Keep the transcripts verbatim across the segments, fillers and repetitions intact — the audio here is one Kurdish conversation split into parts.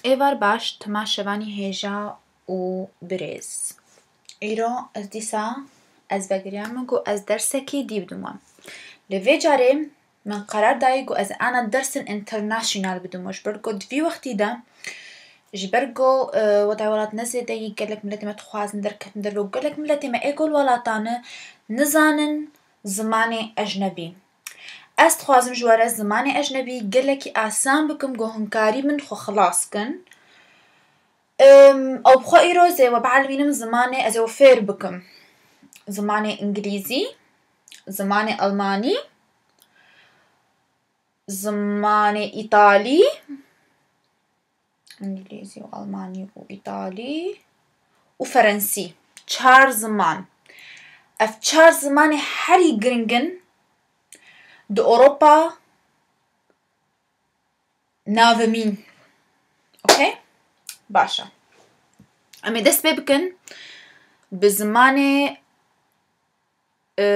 Êvar baş, temaşevanî hêja û birêz. Îro ez dîsa ez vegiriyame ku ez dersekî dî bidim wan. Lê vê carê min qerar dayî ku ez ana dersên international bidim wan. Ji ber ku di vî wextî de, ji ber ku, e, wetay welat ne zêde yî, gelek miletê me dixwazin derketin derve û gelek miletê me ê ku li welatan e nizanin zimanê ecnebî. Ez dixwazim ji we re zimanê ecnebî gelekî asan bikim ku hûn karîbin xwe xilas kin. Em, ew bi xwe îro ez ê we bielmînim zimanê, ez ê we fêr bikim. Zimanê îngilîzî, zimanê elmanî, zimanê îtalî, îngilîzî û elmanî û îtalî û ferensî. Çar ziman. Ev çar zimanê herî giring in di Ewropa navimîn. Okey? Baş e. Em ê dest pê bikin bi zimanê, e,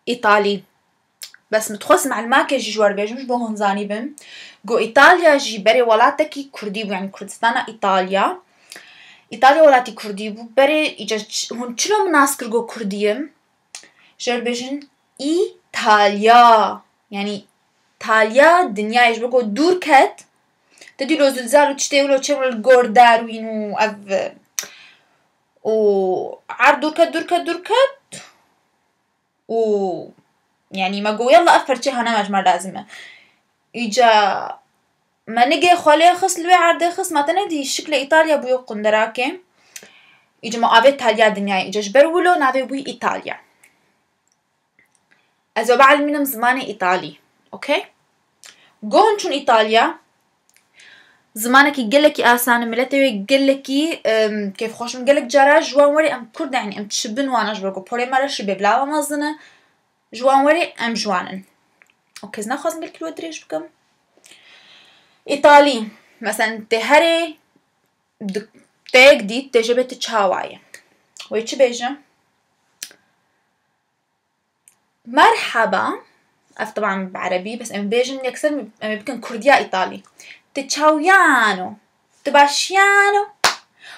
îtalî. Bes min dixwest melimake jî ji we re bêjim, ji bo hûn zanîbin. Ku Îtalya jî berê welatekî kurdî bû, yanî Kurdistana Îtalya. Îtalya welatî kurdî bû. Berê îca ç-, hûn çilo min nas kir ku kurdî yim? Ji we re bêjin Îtalya. Yanî Talya dinyayê, ji bo ku dûr ket. Te dî lo zilzal û tiştê wilo çê wilo li gor derwîn û ev û erd dûr ket, dûr ket, dûr ket. Û, yanî, me got, "Yalla, ev perçê hane me ji me lazim e." Îca me nigê xwe lê xist, li wê erdê xist, ma te nedî şiklê Îtalya bûyo qunderakê. Îca me avê Talya dinyayê. Îca ji ber wilo navê bûyî Îtalya. Ez ê bielmînim zimanê Îtalî. Okey? Go hûn çûn Îtalya, zimanekî gelekî asan e, miletê wê gelekî, em, kêfxweş in. Gelek cara ji wan werê em Kurd, yanî em çi bin wana ji ber ku porê me reş e, bê bila me mezin e. Ji wan werê em ji wan in. Okey, ez naxwazim belkî we dirêj bikim. Îtalî, meselen, tê herê di-, teyek dît, tê jê bê tu çawa ye. Wê çi bêje? Merhaba. Ev, teban, bi erebî, bes em bêjin yekser, em ê bikin kurdiya îtalî. Ti çawyano? Ti başiyano?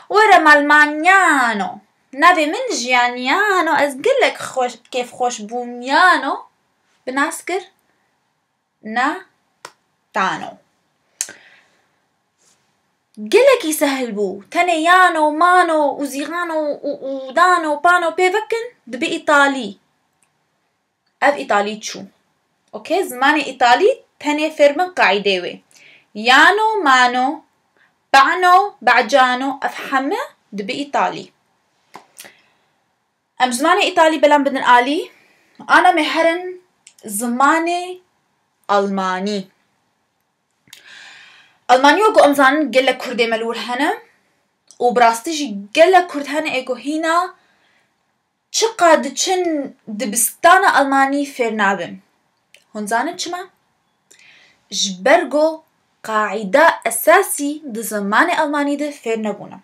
Were malmanyano. Navê min Jiyanyano. Ez gelek xweş, kêfxweş bûmiyano. Bi nas kir? Na tano. Gelekî sehil bû. Tenê yano, mano û zîxano û, û dano, pano pê vekin, dibe îtalî. Ev îtalî çû. Okey, zimanê îtalî tenê fêr bin qaîdê wê. Yano, mano, pano, becano, ev heme dibe îtalî. Em zimanê îtalî belam bidin alî. Ana me herin zimanê almanî. Almanî, wek ku em zanin, gelek kurdê me li wir hene û bi rastî jî gelek kurd hene ê ku hîna çiqa diçin dibistana almanî fêr nabin. Hûn zanin çima? Ji ber ku qaîda esasî di zimanê almanî de fêr nebûne.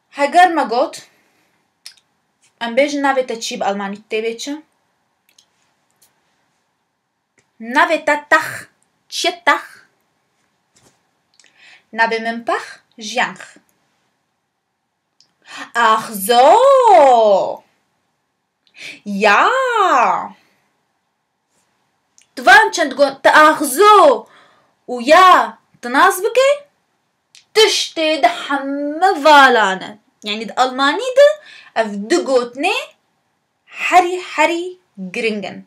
Heger me got, em bêjin navê te çi bi almanî tê bê çi? Navê te tex, çi ye tex? Navê min pex, jiyanx. Axzo! Ya! Di van çend got, ti axzo û ya ti nas bike, tiştê di heme valan e. Yanî di almanî de ev du gotinê herî, herî giring in.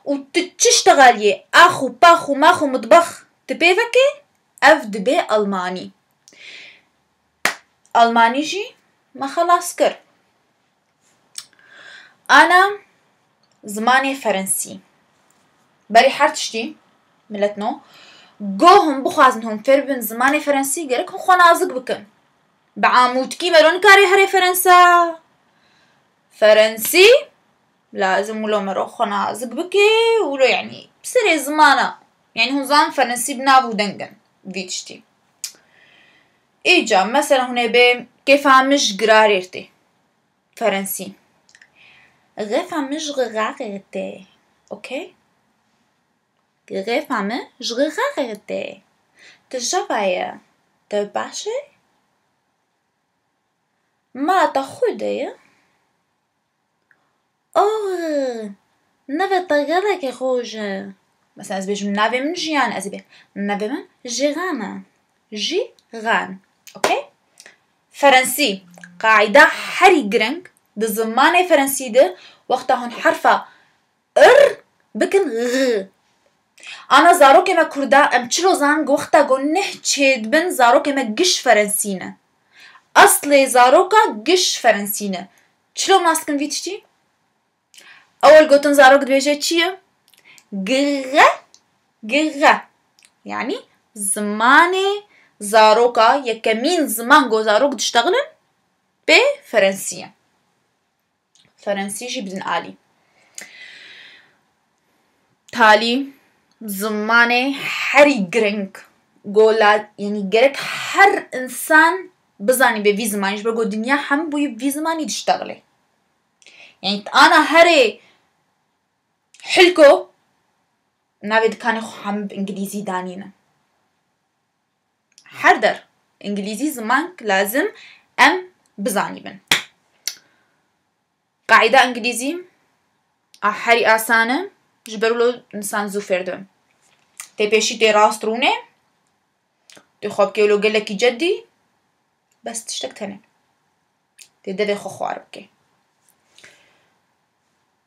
Û tu çi ştexaliyê, ax û pax û max û mitbax tu pê veke, ev dibe almanî. Almanî jî me xelas kir. Ana zimanê ferensî. Berî her tiştî, miletno, go hûn bixwazin hûn fêr bibin zimanê ferensî, gerek hûn xwe nazik bikin. Bi amûtkî mero nikare here Ferensa. Ferensî, lazim wilo mero xwe nazik bike, wilo, yanî, serê zimana. Yanî hûn zanin ferensî bi nav û deng in, vî tiştî. Îca, mesela hûn ê bê, kêfa min ji girarê tê. Ferensî. Xefa min ji xixaxê tê. Okey? Xefa min ji xixaxê tê. Tu java ye? Tu baş e? Ma te xwe de ye? Oh, navê te gelekî xweş e. Mesela ez bêjim navê min Jiyan, ez ê bê navê min Jigan e. Jigan. Okey? Ferensî. Qaîda herî giring di zimanê ferensî de wexta hûn herfa ir bikin ğ. Ana zarokê me kurda em çilo zan ku wexta ku neh çêdibin zarokê me giş ferensî ne. Aslê zaroka giş ferensî ne. Çilo nas dikin vî tiştî? Ewil gotin zarok dibêje çi ye? Gıgı, gıgı. Yani zimanê zaroka, yekemîn ziman ku zarok diştexilin pê ferensî ye. Ferensî jî bidin alî. Talî zimanê herî giring. Gola, yani gerek her insan bizanî bê vî zimanî, ji ber ku dinya hemû bûyî vî zimanî diştexilê. Yani ana herê hilko navê dikanê xwe hemû bi îngilîzî danîne. Her der îngilîzî zimank lazim em bizanîbin. Qaîda îngilîzî a herî asan e, ji ber wilo insan zû fêr dibin. Tê pêşî tê rast rûnê, tê xwe bikê wilo gelekî cedî, bes tiştek tenê. Tê devê xwe xwar bikê.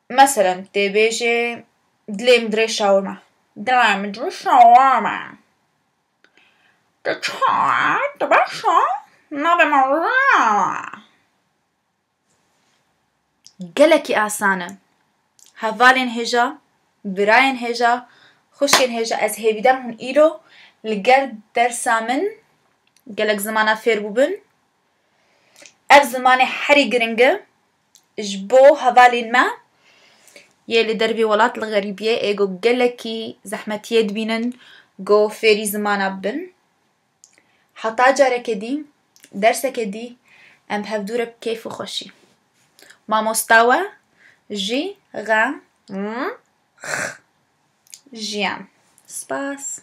Meselen, tê bêjê, dilê min dirê şawirma. Dilê min dirê şawirma. Tu çawa? Tu baş e? Navê min Rana. Gelekî asan e. Hevalên hêja, birayên hêja, xwişkên hêja, ez hêvîdar hûn îro li gel dersa min gelek zimana fêr bûbin. Ev zimanê herî giring e ji bo hevalên me yê li dervê welat, li xerîbiyê, ê ku gelekî zehmetiyê dibînin ku fêrî zimana bibin. Heta careke dî, derseke dî, em bi hevdû re bi keyf û xweşî. Mamosta we jî xe, m, x, jiyan. Spas.